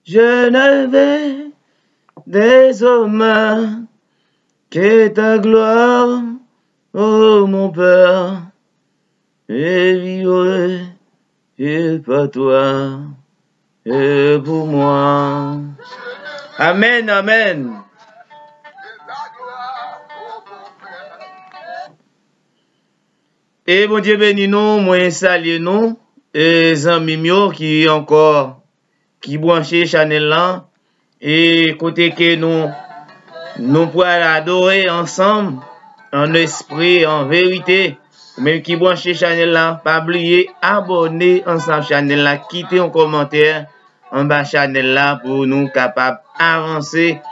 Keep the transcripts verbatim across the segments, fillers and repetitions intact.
Je ne veux désormais que ta gloire, ô mon Père, et vivre que par toi et pour moi. Amèn, amèn. E Bondye beni nou, mwen salye nou, e zanmi m yo ki ankò, ki branche chanèl lan, e kote ke nou, nou pral adore ansanm, an espri, an verite. Ou menm ki branche chanèl lan, pa bliye abòne ansanm chanèl lan, kite yon kòmantè anba chanèl la pou nou kapab avanse.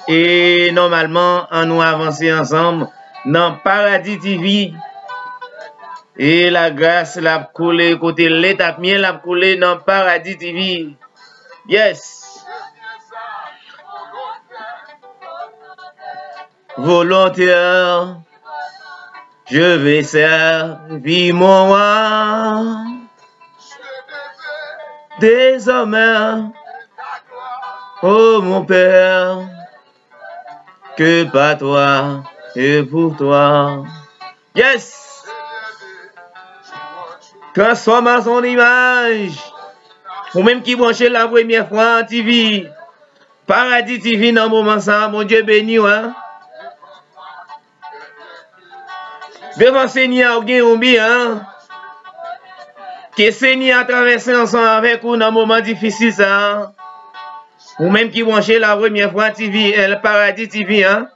E nòmalman, an nou avanse ansanm nan Paradi T V. E lagras l ap koule kote lèt ak myèl ap koule nan Paradi T V. Yes! Volontaire, je vais servir mon roi. Désormais, ô mon Père, que par toi et pour toi. Yes! Transforme à son image. Ou menm ki branche la premyè fwa an T V, Paradi T V nan moman sa, Bondye beni w, hein. Devan Senyè a, ou gen yon bi, hein. Ke Senyè a travèse ansanm avèk ou nan moman difisil sa. Ou menm ki branche la premyè fwa T V, El Paradi T V, hein.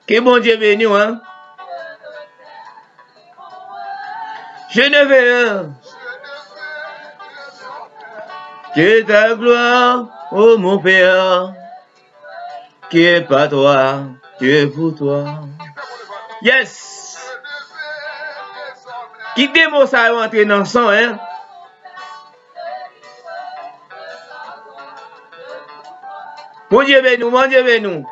Ke Bondye beni w, hein. Je ne veux rien que ta gloire, ô mon Père, que par toi, que pour toi. Yes! Kite mo sa yo antre nan son, hein. Bondye beni w, Bondye beni w.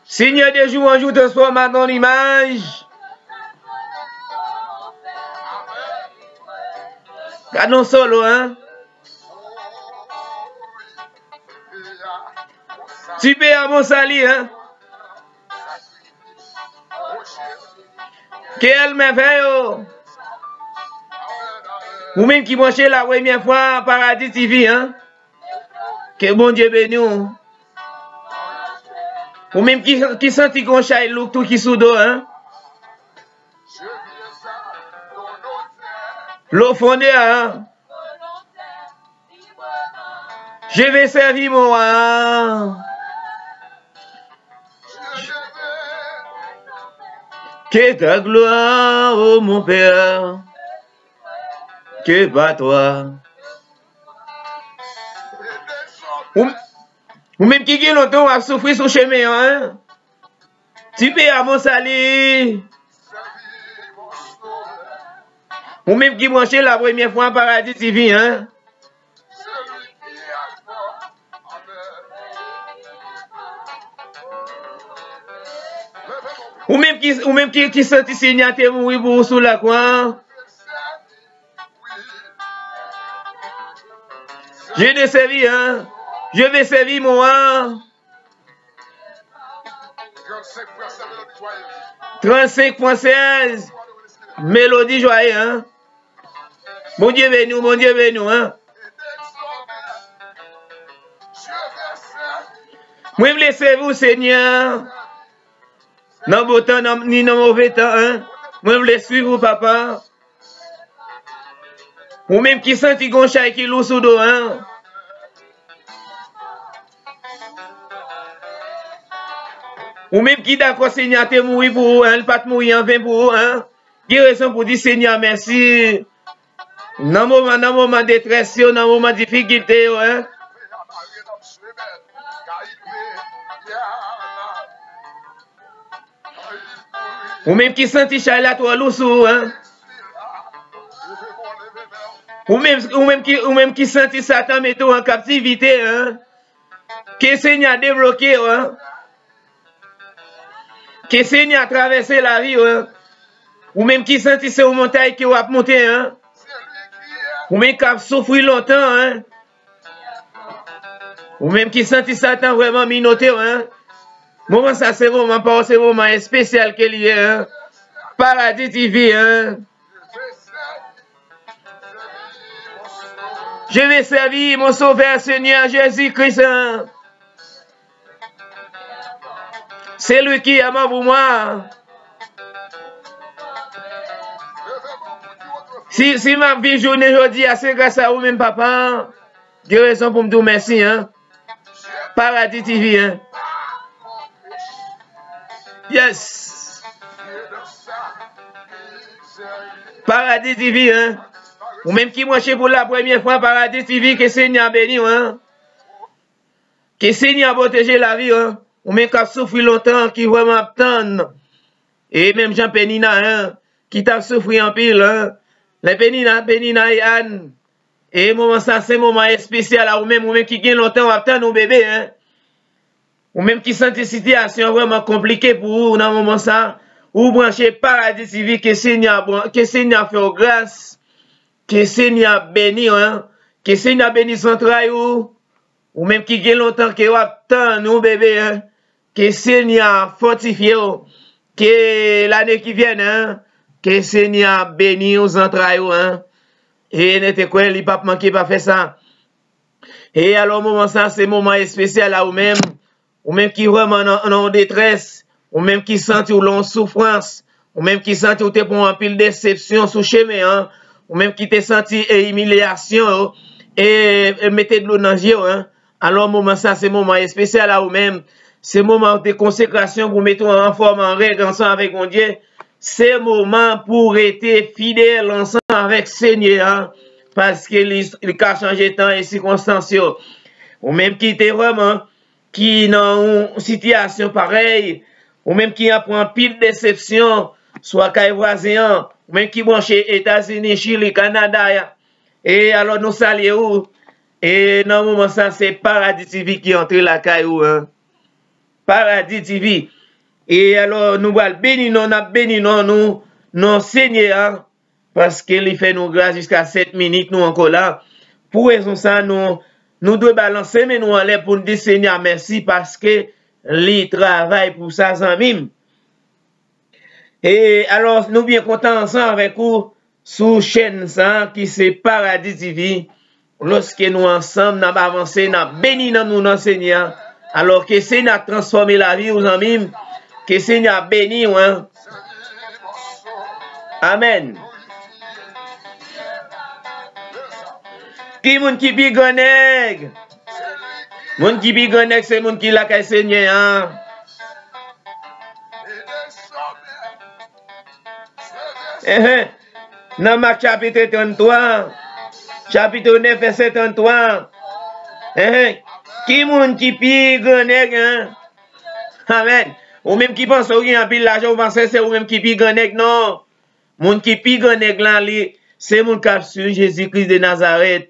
Seigneur, de jour en jour, transforme à ton image. Gade yon solo, hein? Ti pè a bon sali, hein? Ke El mèvèy yo. Ou menm ki branche la premyè fwa Paradi T V, hein? Ke Bondye beni w. Ou menm ki, ki santi gon chay lou tou ki sou do, hein? Lo fon de a, hein? Je vais servir mon roi. Que ta gloire, ô mon Père, que par toi. Ou, ou menm ki gen lontan w ap soufri sou chemen an, hein? Ti pè a bon sali. Ou menm ki branche la premyè fwa Paradi T V, hein? Ou menm ki, ou menm ki, ki santi Senyè a te mouri pou ou sou lakwa. Je te sèvi, hein? Je vais servir mon roi. Trannsenk pwen sèz, Melodi Jwaye, hein? Bondye beni w, Bondye beni w, hein? Mwen vle sèvi w, Senyè, nan bon tan, nan, ni nan move tan, hein? Mwen vle swiv ou, Papa. Ou menm ki santi gon chay ki lou sou do, hein? Ou menm ki dakò Senyè a te mouri pou ou, hein? Li pa t mouri anven pou ou, hein? Gen rezon pou di Senyè a mèsi. Nan moman, nan moman detrès yo, nan moman difikilte yo, hein? Ou menm ki santi chay la twò lou sou ou, hein? Ou menm, ou menm ki, ou menm ki santi Satan mete w an kaptivite, hein? Ke Senyè a debloke w, hein? Ke Senyè a travèse lavi w, en. Ou menm ki santi se yon montay ke w ap monte, en. Ou menm k ap soufri lontan, en. Ou menm ki santi Satan vrèman minote w, en. Moman sa se moman pa w, se moman espesyal ke li ye, en. Paradis T V, en. Je vais servir mon Sauveur Seigneur Jésus-Christ, en. C'est lui qui est mort pour moi. Si, si m ap viv jounen jodi a, se gras a ou menm, papa. Gen rezon pou m di w mèsi, en. Paradis T V, en. Yes. Paradis T V, en. Ou menm ki branche pou la premyè fwa, Paradis T V, ke Senyè a beni w, en. Ke Senyè a pwoteje lavi w, en. Ou menm k ap soufri lontan, ki vrèman ap tann. E menm jan Penina, en, ki t ap soufri anpil, en. Lè Penina, Penina e Ann, e moman sa, se moman espesyal a ou menm, ou menm ki gen lontan w ap tann yon bebe, en. Ou menm ki santi sitiyasyon an vrèman konplike pou ou nan moman sa, ou branche Paradis T V, ke Senyè a bran-, ke Senyè a fè w gras, ke Senyè a beni w, en. Ke Senyè a beni zantray ou, ou menm ki gen lontan ke w ap tann yon bebe, en. Ke Senyè a fòtifye w. Ke lane ki vyen, en, ke Senyè a beni w zantray ou, en. E n te kwè li p ap manke pa fè sa. E alò, moman sa, se moman espesyal a ou menm. Ou menm ki vrèman nan, nan yon detrès. Ou menm ki santi w lan yon soufrans. Ou menm ki santi w te pran anpil desepsyon sou chemen an. Ou menm ki te santi e imilyasyon yo. E, e mete dlo nan je w, en. Alò, moman sa, se moman espesyal a ou menm. Se moman de konsekrasyon pou mete w anfòm, an règ ansanm avèk Bondye. Se moman pou w rete fidèl ansanm avèk Senyè a, paske li, li ka chanje tan e sikonstans yo. Ou menm ki te vrèman, ki nan yon sitiyasyon parèy, ou menm ki ap pran anpil desepsyon, swa kay vwazen an, ou menm ki branche Etazini, Chili, Kanada, e alò nou salye ou. E nan moman sa, se Paradis T V ki antre lakay ou, en. Paradis T V. E alò, nou pral beni non, n ap beni non nou, non Senyè a, paske li fè nou gras jiska sèt minit nou ankò la. Pou rezon sa, nou, nou dwe balanse men nou anlè pou n di Senyè a mèsi, paske li travay pou sa, zanmi m. E alò, nou byen kontan ansanm avèk ou sou chèn sa a ki se Paradis T V. Lòske nou ansanm, n ap avanse, n ap beni nan non nan Senyè a. Alò, ke Senyè a transfòme lavi w, zanmi m. Ke Senyè a beni w, en. Amèn. Ki moun ki pi grannèg? Moun ki pi grannèg, se moun ki lakay Senyè a. Enhen. Nan Mak chapit tranntwa, chapit nèf, vèsè tranntwa. Enhen. Ki moun ki pi grannèg, en? Amèn. Ou menm ki panse w gen anpil lajan, ou panse se ou menm ki pi grannèg, non. Moun ki pi grannèg la, li, se moun k ap swiv Jezi Kris de Nazarèt.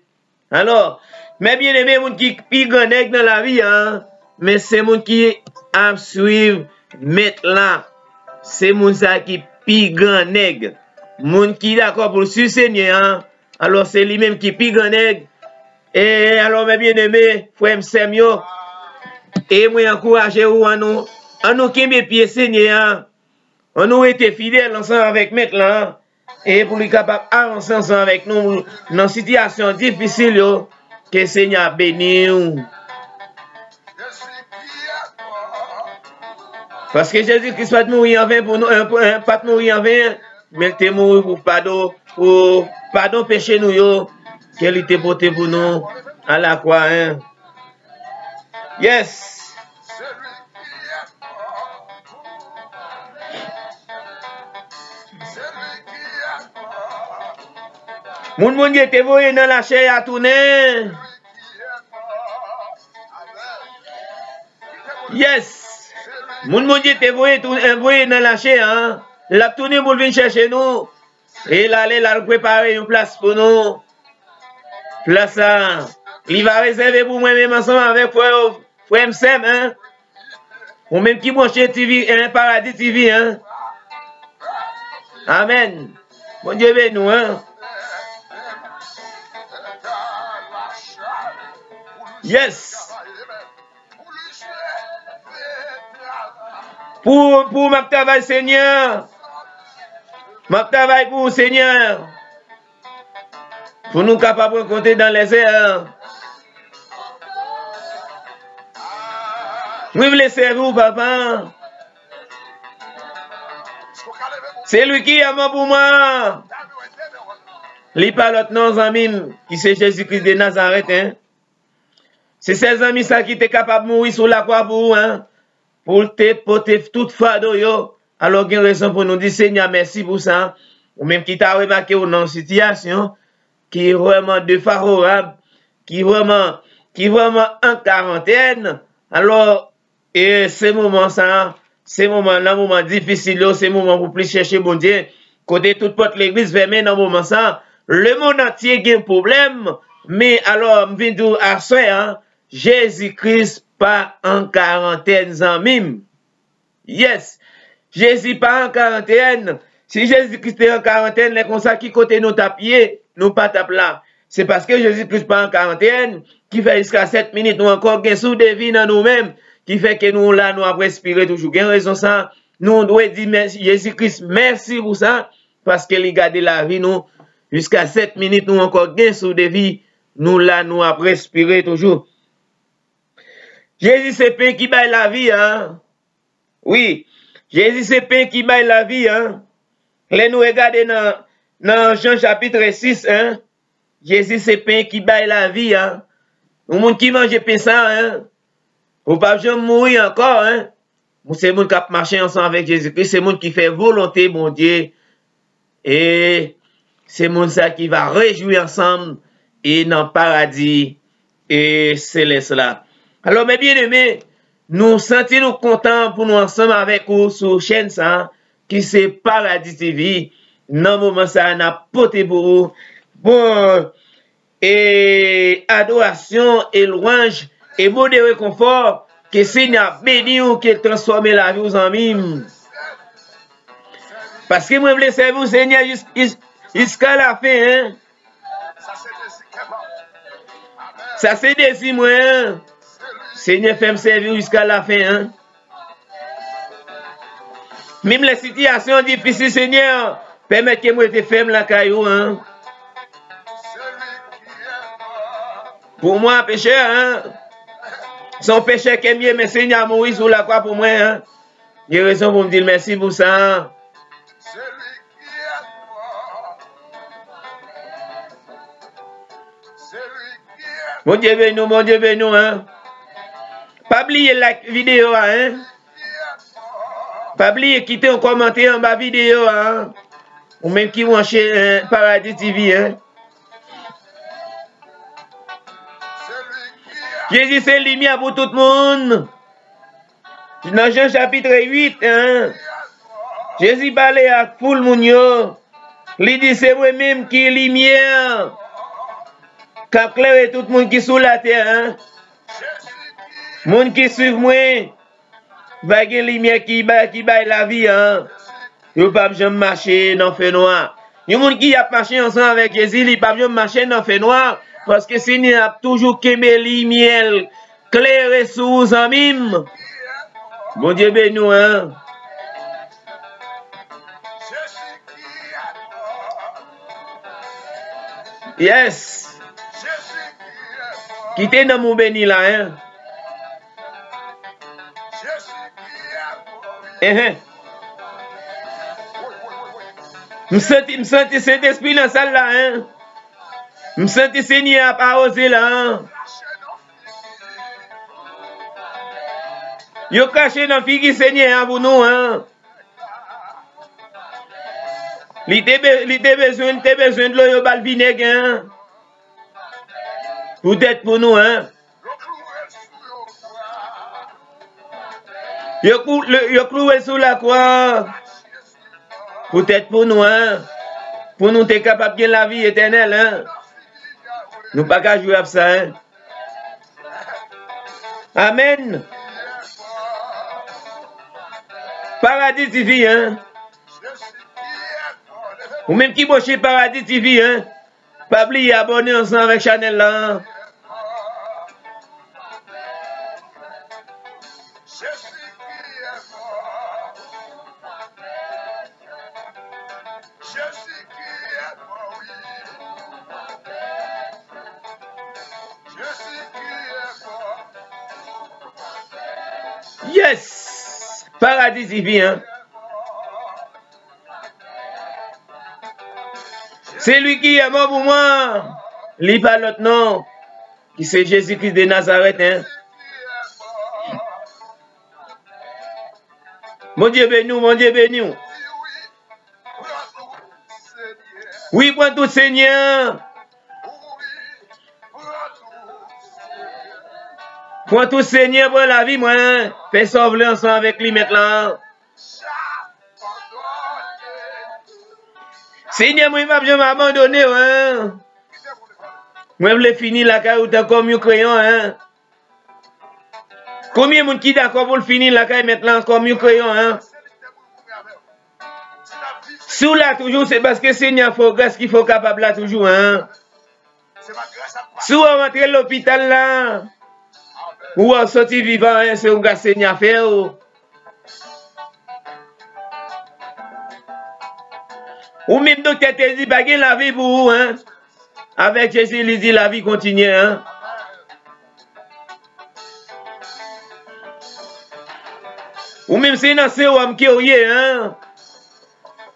Alò, mè byeneme, moun ki pi grannèg nan lavi a, men se moun ki ap swiv Mèt la. Se moun sa ki pi grannèg. Moun ki dakò pou l swiv Senyè a, alò se li menm ki pi grannèg. E alò, mè byeneme, frè m, sè m yo, e mwen ankouraje ou, annou, annou kenbe pye Senyè a. Annou rete fidèl ansanm avèk Mèt la, e pou li kapab avanse ansanm avèk nou nan sitiyasyon difisil yo. Ke Senyè a beni w. Paske Jezi Kris pa t mouri anven pou nou, eh, pou, eh, pa t mouri anven, men l te mouri pou padon, pou padon peche nou yo, ke li te pote pou nou alakwa, en. Yes. Moun Bondye te voye nan lachè a tounen. Yes. Moun Bondye te voye tou-, eh, voye nan lachè a, l ap tounen pou l vin chèche nou. E l ale, l al prepare yon plas pou nou. Plas sa, li va rezève pou mwen menm ansanm avèk frè yo, frè m, sè m, en. Ou menm ki branche T V, en, Paradi T V, en. Amèn. Bondye beni w, en. Yes. Pou, pou m ap travay, Senyè. M ap travay pou ou, Senyè. Pou nou kapab rankontre dans les airs. Mwen vle sèvi w, Papa. Se li ki amour pou mwen. Li pa lòt non, zanmi m, ki se Jezi Kris de Nazarèt, en. Se sèl zanmi sa ki te kapab mouri sou lakwa pou ou, en. Pou l te pote tout fado yo. Alò, gen rezon pou nou di Senyè mèsi pou sa. Ou menm ki ta remake ou nan yon sitiyasyon ki vrèman defavorab, ki vrèman, ki vrèman an karantèn. Alò, e se moman sa, se moman, nan moman difisil yo, se moman pou plis chèche Bondye. Kote tout pòt legliz fèmen nan moman sa, lemonn antye gen pwoblèm, men alò, m vin di w aswè a, Jezi Kris pa an karantèn, zanmi m. Yes. Jezi pa an karantèn. Si Jezi Kris te an karantèn, lè konsa, ki kote nou t ap ye? Nou pa t ap la. Se paske Jezi Kris pa an karantèn ki fè jiska sèt minit nou ankò gen souf de vi nan nou menm, ki fè ke nou la, nou ap respire toujou. Gen rezon sa, nou dwe di mèsi, Jezi Kris mèsi pou sa, paske li gade lavi nou jiska sèt minit nou ankò gen souf de vi, nou la, nou ap respire toujou. Jezi se pen ki bay lavi a. Wi, Jezi se pen ki bay lavi a. Lè nou regade nan, nan Jan chapit sis, en, Jezi se pen ki bay lavi a. Yon moun ki manje pen sa, en, ou p ap janm mouri ankò, en. Ou se moun k ap mache ansanm avèk Jezi Kris, se moun ki fè volonte Bondye. E se moun sa ki va rejwi ansanm e nan paradi e selès la. Alò, mes bien-aimés, nou santi nou kontan pou nou ansanm avèk ou sou chèn sa, ki se Paradi T V. Nan moman sa, n ap pote pou ou bon e adorasyon e lwanj e mo de rekonfò. Ke Senyè a beni w, ke l transfòme lavi w, zanmi m. Paske mwen vle sèvi w, Senyè, jis, jis, jiska lafen, en. Sa se dezi mwen, en. Senyè, fè m sèvi w jiska lafen, en. Menm lè sitiyasyon an difisil, Senyè, pèmèt ke m rete fèm lakay ou, en. Pou mwen, pechè, en. Se yon pechè ke m ye, men Senyè a mouri sou lakwa pou mwen, en. Gen rezon pou m di l mèsi pou sa. Bondye beni w, Bondye beni w, en. Pa bliye like videyo a, en. Pa bliye kite yon kòmantè anba videyo a, en. Ou menm ki branche, en, Paradi T V, en. Jezi se limyè pou tout moun. Nan Jan chapit uit, en, Jezi pale ak foul moun yo. Li di, se mwen menm ki limyè k ap klere tout moun ki sou latè, en. Moun ki swiv mwen, va gen limyè ki bay, ki bay lavi a. Yo p ap janm mache nan fènwa. Yon moun ki ap mache ansanm avèk Jezi, li p ap janm mache nan fènwa, paske Senyè a ap toujou kenbe limyè l klere sou ou, zanmi m. Bondye beni w, en. Yes. Kite nanm ou beni la, en. Enhen. M santi, m santi Sentespri nan sal la, en. M santi Senyè a ap awoze la, en. Yo krache nan figi Senyè a pou nou, en. Li te be-, li te bezwen, li te bezwen dlo, yo ba l vinèg, en. Poutèt pou nou, en. Yo kou-, le-, yo klouwe l sou lakwa. Poutèt pou nou, en. Pou nou te kapab gen lavi etènèl, en. Nou pa ka jwe ak sa, en. Amèn. Paradi T V, hein? Ou menm ki branche Paradi T V, hein? Pa bliye abòne ansanm avèk chanèl la, hein? Yes! Paradi T V, hein? Se li ki est mort pou mwen. Li pa lòt non. Ki se Jezi Kris de Nazarèt, hein? Bondye beni w, Bondye beni w. Wi, pran tout, Senyè. Pran tout, Senyè, pran lavi mwen. Fè sa w vle ansanm avèk li, Mèt lan. Senyè, mwen p ap janm abandone w, hein. Mwen vle fini lakay ou tan kòm yon kreyon, hein. Konbyen moun ki dakò pou l fini lakay Mèt lan kòm yon kreyon, hein? Si w la toujou, se paske Senyè a fè w gras ki fè w kapab la toujou, hein. Si w rantre lopital la, ou wè w soti vivan, hein, se yon gras Senyè a fè w. Ou menm doktè te di pa gen lavi pou ou, hein. Avèk Jezi, li di lavi kontinye, hein. Ou menm se nan sewòm ke w ye, hein.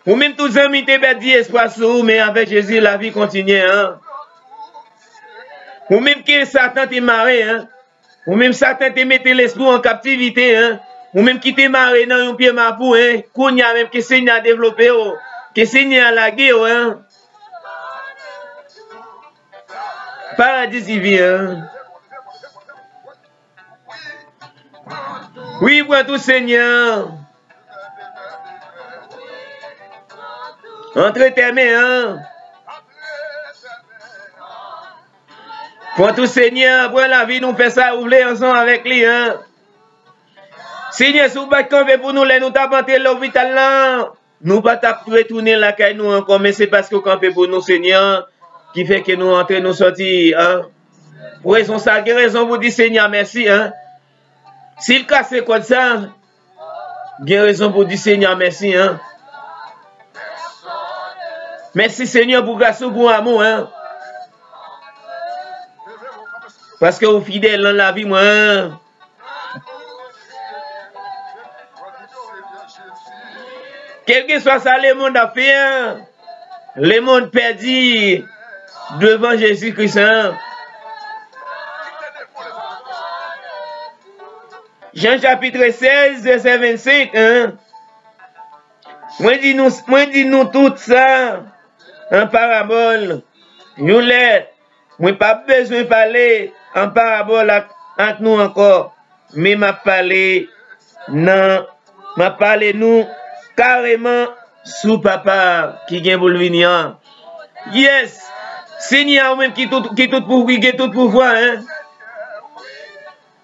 Ou menm tout zanmi te pèdi espwa sou ou, men avèk Jezi, lavi kontinye, hein. Ou menm ke Satan te mare, hein. Ou menm Satan te mete lespri w an kaptivite, hein. Ou menm ki te mare nan yon pye mapou, hein. Kounye a menm ke Senyè a devlope w, ke Senyè a lage w, hein. Paradi T V, hein. Wi, pran tout, Senyè. Antre tèmen, hein. Pran tout, Senyè, pran lavi nou, fè sa ou vle ansanm avèk li, hein. Senyè, si w pa t kanpe pou nou lè nou t ap antre lopital la, nou pa t ap retounen lakay nou ankò, men se paske w kanpe pou nou, Senyè, ki fè ke nou antre, nou soti, hein. Pou rezon sa, gen rezon pou di Senyè mèsi, hein. Si l kase kòd sa, gen rezon pou di Senyè mèsi, hein. Mèsi, Senyè, pou gras ou, pou amou, hein. Paske ou fidèl nan lavi mwen, hein. Kèlkeswa sa lemonn ap fè, lemonn pèdi devan Jezi Kris, hein. Jan chapit sèz, vèsè vennsenk, hein. Mwen di nou, mwen di nou tout sa an parabòl. Yon lè, mwen p ap bezwen pale an parabòl ak, ak nou ankò, men m ap pale nan, m ap pale nou kareman sou Papa ki gen pou l vini an. Yes! Senyè a, ou menm ki tout, ki tout pou, ki gen tout pouvwa, hein?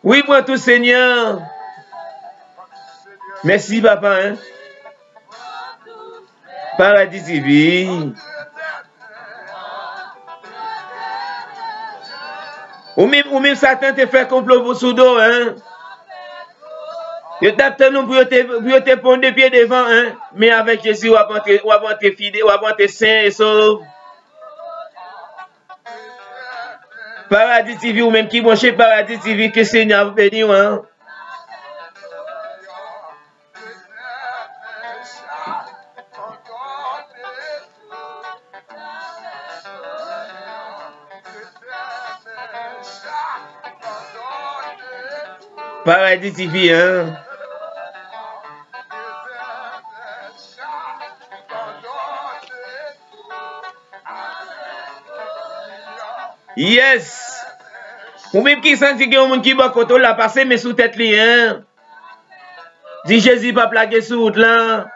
Wi, pran tout, Senyè. Mèsi, Papa, hein. Paradi T V. Ou menm, ou menm Satan te fè konplo pou sou do, hein. Yo t ap tann ou pou yo te, pou yo te pon de pye devan, hein. Men avèk Jezi, w ap antre, w ap antre fide, w ap antre sen e sov. Paradi T V, ou menm ki branche Paradi T V, ke Senyè a beni w, hein. Paradi T V, hein. Yes! Ou menm ki santi gen yon moun ki bò kote w la, pase men sou tèt li, hein. Di Jezi p ap lage sou wout lan.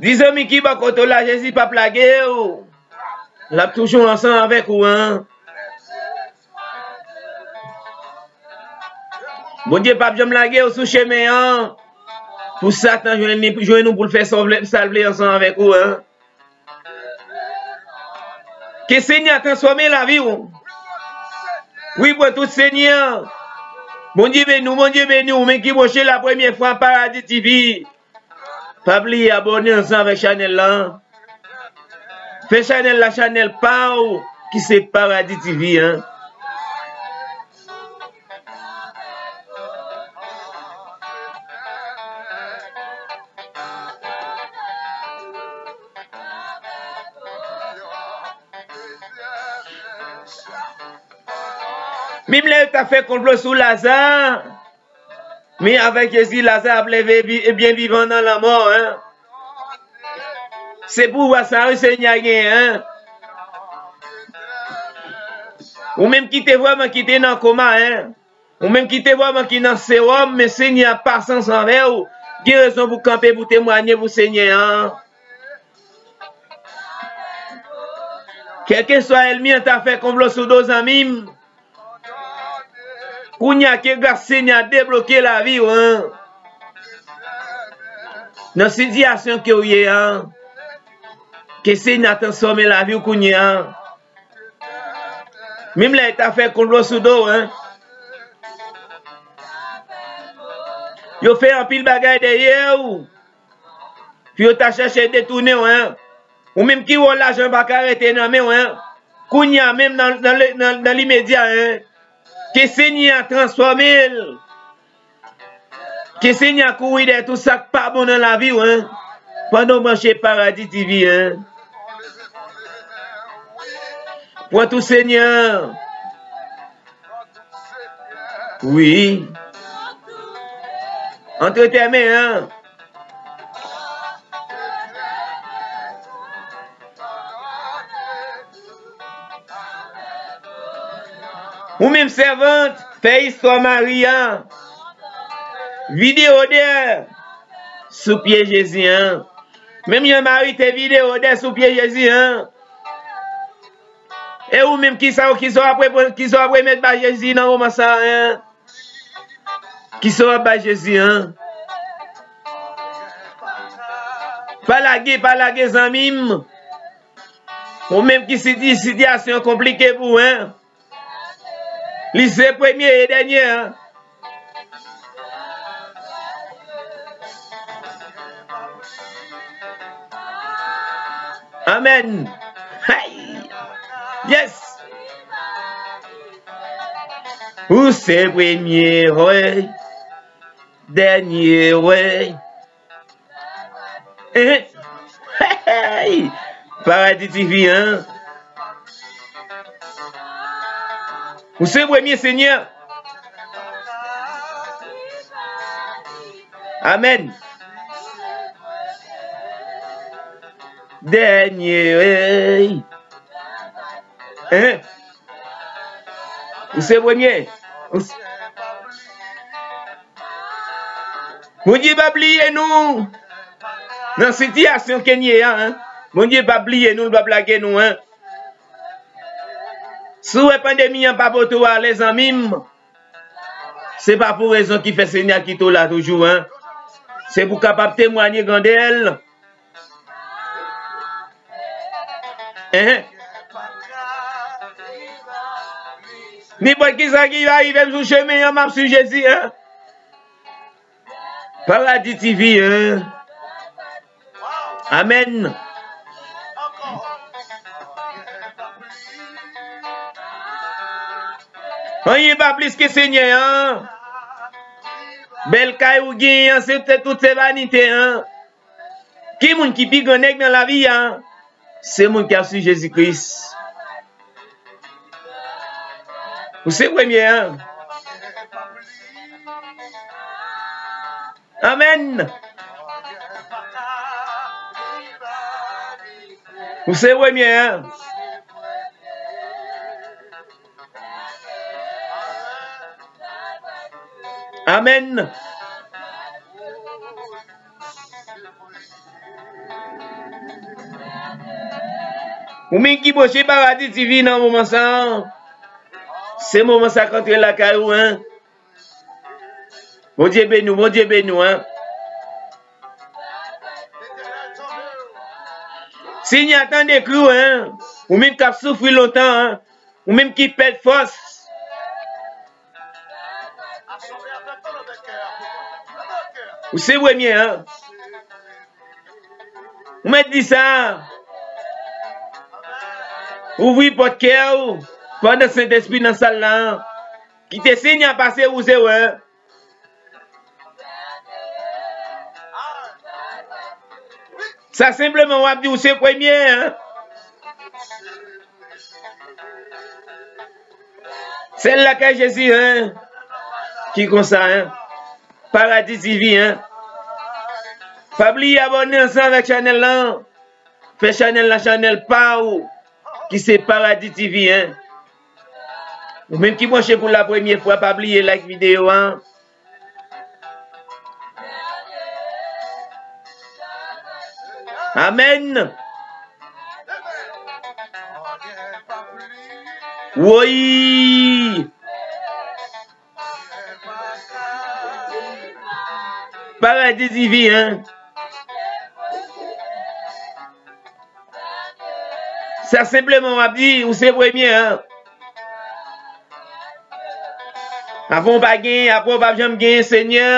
Di zanmi ki bò kote w la, Jezi p ap lage w. L ap toujou ansanm avèk ou, hein. Bondye p ap janm lage w sou chemen an. Pou Satan jwenn li, jwenn ou pou l fè sa w vle, sa l vle ansanm avèk ou, en. Ke Senyè a transfòme lavi w. Wi, pran tout Senyè. Bondye beni w, Bondye beni w, ou menm ki branche la premyè fwa Paradis T V. Pa bliye abòne ansanm avèk chanèl la. Fè chanèl la chanèl pa w ki se Paradis T V, en. Menm lè yo ta fè konplo sou Laza, men avèk Jezi, Laza ap leve vi-, byen vivan nan lanmò, en. Se pouvwa sa wi Senyè a genyen, en. Ou menm ki te vrèman ki te nan koma, en. Ou menm ki te vrèman ki nan sewòm, men Senyè a pase ansanm avè w. Gen rezon pou kanpe pou temwanye pou Senyè an. Kèlkeswa ènmi an ta fè konplo sou do zanmi m. Kounye a ke gras Senyè a debloke lavi w, en. Nan sitiyasyon ke w ye a, ke Senyè a transfòme lavi w kounye a. Menm lè yo ta fè konplo sou do w, en. Yo fè anpil bagay dèyè w. Pou yo ta chèche detounen w, en. Ou menm ki wè w lajan pa ka rete nan men w, en. Kounye a menm nan, nan, nan, nan limedya, en. Ke Senyè a transfòme l. Ke Senyè a kouri dèyè tout sa k pa bon nan lavi w, en. Pandan w branche Paradis T V, en. Pran tou Senyè. Wi. Antre tèmen an. Ou menm sèvant, fè istwa mari a. Videyo dèyè sou pye Jezi an. Menm jan Mari te videyo dèyè sou pye Jezi an. E ou menm, kisa, kisa w ap reponn, kisa w ap remèt ba Jezi nan moman sa a, en? Kisa w ap ba Jezi, en? Pa lage, pa lage zanmi m. Ou menm ki siti-, sitiyasyon konplike pou ou, en? Li se premye e dènye, en. Amèn. Hey! Yes! Ou se premye, wi. Dènye, wi. Eh, hey! Paradis T V, en. Ou se premye, Senyè. Amèn. Dènye, hey! Eh? Ou se premye. Ou se Bondye p ap bliye nou. Nan sitiyasyon ke n ye a, en. Bondye p ap bliye nou, l p ap lage nou, en. Si w wè pandemi an pa pote w ale, zanmi m, se pa pou rezon ki fè Senyè a kite w la toujou, en. Se pou w kapab temwanye grandè l. Hein? Nenpòt kisa ki va rive m sou chemen an, m ap swiv Jezi, hein? Paradis T V, hein? Amèn. Anyen pa plis ke Senyè an. Bèl kay ou genyen an, se, se tout se vanite an. Ki moun ki pi gran nèg nan lavi a? Se moun ki ap swiv Jezi Kris. Ou se premye an. Amèn. Ou se premye an. Amèn. Ou menm ki branche Paradis T V nan moman sa a, se moman sa k antre lakay ou, hein? Bondye beni w, Bondye beni w, en. Senyè a tande kri w, en. Ou menm k ap soufri lontan, en. Ou menm ki pèd fòs. Ou se premye, en. Ou mèt di sa. Ouvri pòt kè w pandan Sentespri nan sal la. Kite Senyè a pase wouze w, en. Sa senpleman w ap di ou se premye, en. Sèl lakay Jezi, en, ki konsa, en. Paradis T V, en. Pa bliye abòne ansanm avèk chanèl lan. Fè chanèl lan chanèl pa w, ki se Paradis T V, en. Ou menm ki branche pou la premye fwa, pa bliye like videyo a. Amèn. Woy. Paradis T V, en. Sa senpleman w ap di, ou se premye, en. Avan w pa genyen, apre w p ap janm genyen, Senyè.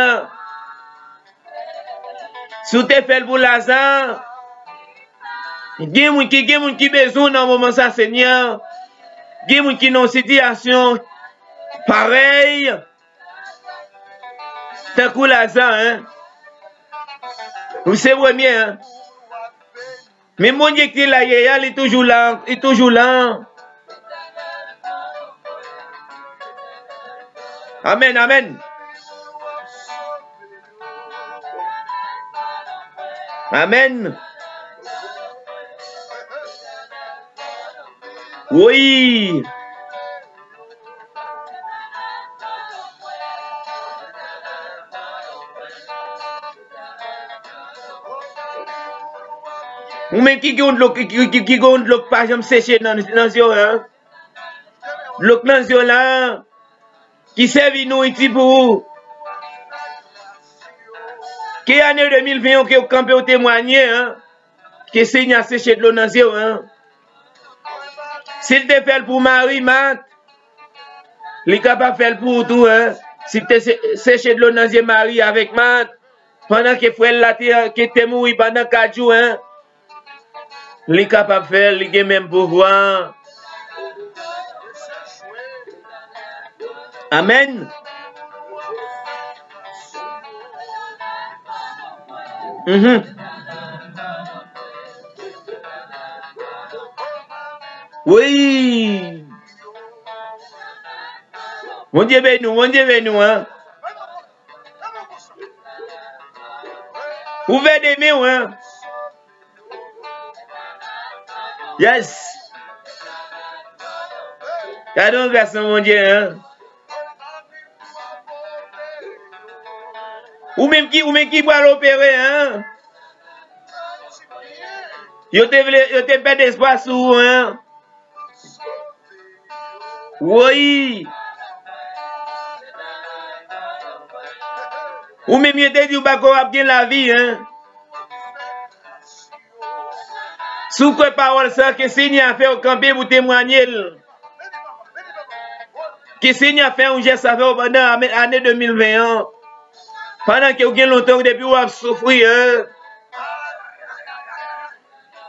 Si w te fè l pou Laza, gen moun ki, gen moun ki bezwen w nan moman sa, Senyè. Gen moun ki nan yon sitiyasyon parèy tankou Laza, en. Ou se premye, en. Men Bondye ki te la yè a, li toujou la, li toujou la. Amèn, amèn. Amèn. Wi. Ou menm ki gen yon dlo, ki, ki, ki, ki gen yon dlo k pa janm seche nan, nan zye w, en. Dlo k nan zye w la, ki sèvi nouriti pou ou. Ke ane de mil ven an ke w kanpe w temwanye, en. Ke Senyè a seche dlo nan zye w, en. Si l te fè l pou Mari, Mat, li kapab fè l pou ou tou, en. Si l te se-, seche dlo nan zye Mari avèk Mat, pandan ke frè l la te, ke te mouri pandan kat jou, en. Li kapab fè l, li gen menm pouvwa. Amèn. Mhm. Wi. Bondye beni w, Bondye beni w, en. Ouvè de men w, en. Yes. Gade yon gras nan Bondye, en. Ou menm ki, ou menm ki pral opere, en. Yo te vle, yo te pèd espwa sou ou, en. Woy! Ou menm yo te di w pa ko ap gen lavi, en. Si w kwè pawòl sa, ke Senyè a fè w kanpe pou temwanye l. Ke Senyè a fè yon jès avè w pandan ane, ane de mil ven an. Pandan ke w gen lontan depi w ap soufri, en.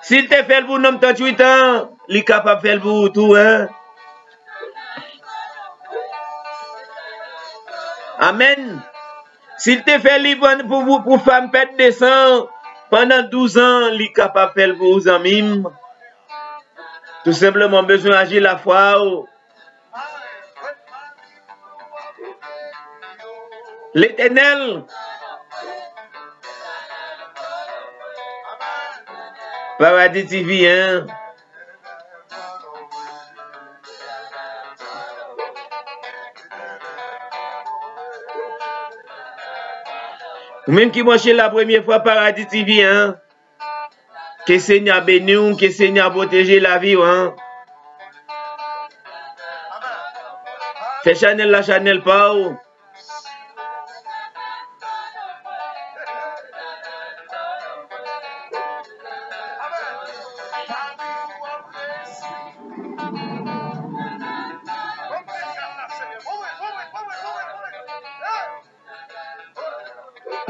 Si l te fè l pou nonm tranntuit an, li kapab fè l pou ou tou, en. Amèn. Si l te fè li pou, pou, pou, pou fanm pèd de san pandan douz an, li kapab fè l pou ou, zanmi m. Tou senpleman, w bezwen aji lafwa w. Letènèl. Paradis T V, en. Ou menm ki branche la premye fwa, Paradis T V, en. Ke Senyè a beni w, ke Senyè a pwoteje lavi w, en. Fè chanèl la chanèl pa w.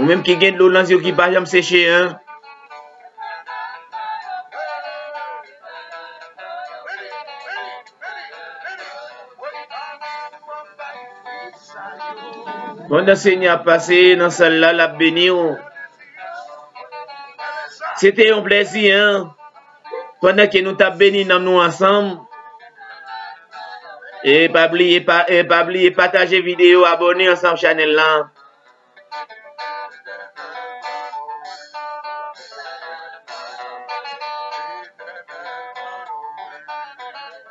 Menm ki gen dlo nan zye ki pa janm seche, en. Pandan Senyè a pase nan sal la, l ap beni w. Se te yon plezi, en. Pandan ke nou t ap beni nanm nou ansanm. E pa bliye, pa, e pa bliye pataje videyo, abòne ansanm chanèl la.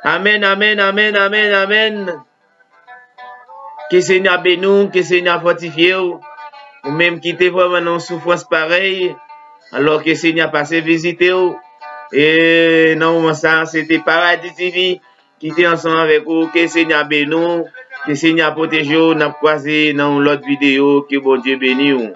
Amèn, amèn, amèn, amèn, amèn. Ke Senyè beni w, ke Senyè fòtifye w. Ou menm ki te vrèman nan yon soufrans parèy, alò ke Senyè pase vizite w. E nan moman sa, se te Paradis T V ki te ansanm avèk ou. Ke Senyè beni w, ke Senyè pwoteje w. N ap kwaze nan yon lòt videyo. Ke Bondye beni w.